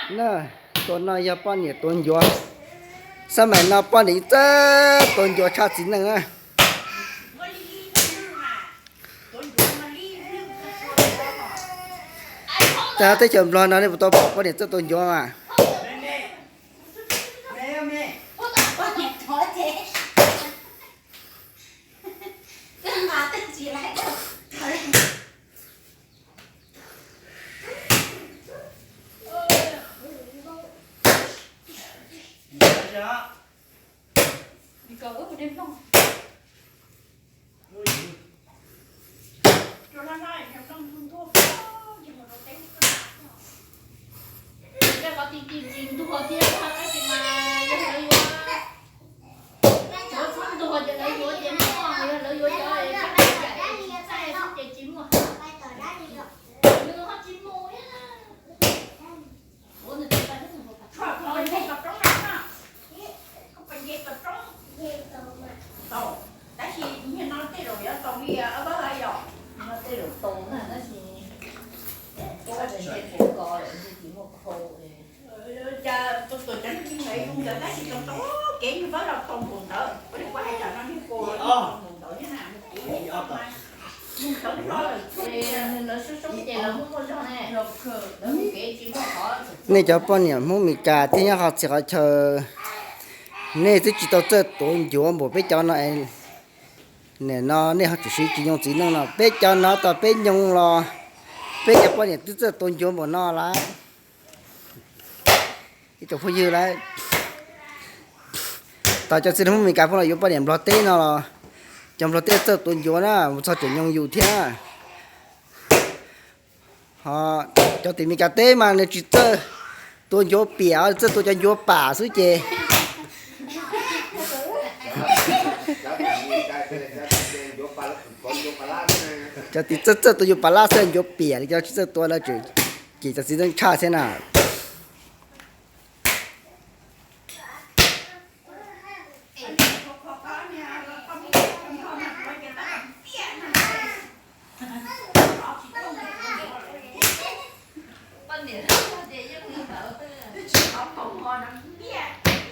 Na, tus no yog poj niam tuav ncuav. Xab maim no poj niam txawj tuav ncuav tshaj txiv neej na. Tag teb chaws Nplog no nej puas tau pom poj niam txawj tuav ncuav mas? Tus no no ntuag, tus no no teb, tus no no teb tsis ntuag thiab, tab sis mas yog lawv yuav, yuav txhob ntuag ces lawv yuav ces muaj, yog lawv yuav cov txaij txaij xwb ces tsis muaj. Nws ho tsis mus thiab. Tab sis niag no tej zaum yuav tau li, yog tej zaum tau na, tab sis ko lawm ntshe tsis muaj qhau. Cas tus tuam cov neeg zoo ntawd tab sis tau tau kev yug vab los tau npaum ntawd, ua li kuv hais tsam no niag ko tau npaum ntawd thiab na. Nej cov poj niam Hmoob Mes Kas thiab nyob qhov txhia qhov chaw, nej twb tsis tau txawj tuav ncuav npaum peb cov no, nim no nej ho tseem siv tsis nyoo txiv neej no. Peb cov no tos peb nyoo los peb cov poj niam twb txawj tuav ncuav npaum no lawm. Ib tsoom phooj ywg lawm, tos cov txiv neej Hmoob Mes Kas pheej los yuav poj niam Nplog teb no los, cov Nplog teb txawj tuav ncuav na, mus txog tseem nyoo yus thiab. Ho cov tim Mes Kas teb mas nws tsis txawj tuav ncuav piam, txawj tuav cov ncuav pam xwb ces. Cov tim txawj txawj tuav ncuav pam lab xwb, ncuav piam li cov tsis txawj tuav lawv tseem cem cov txiv neej tshaj thiab na.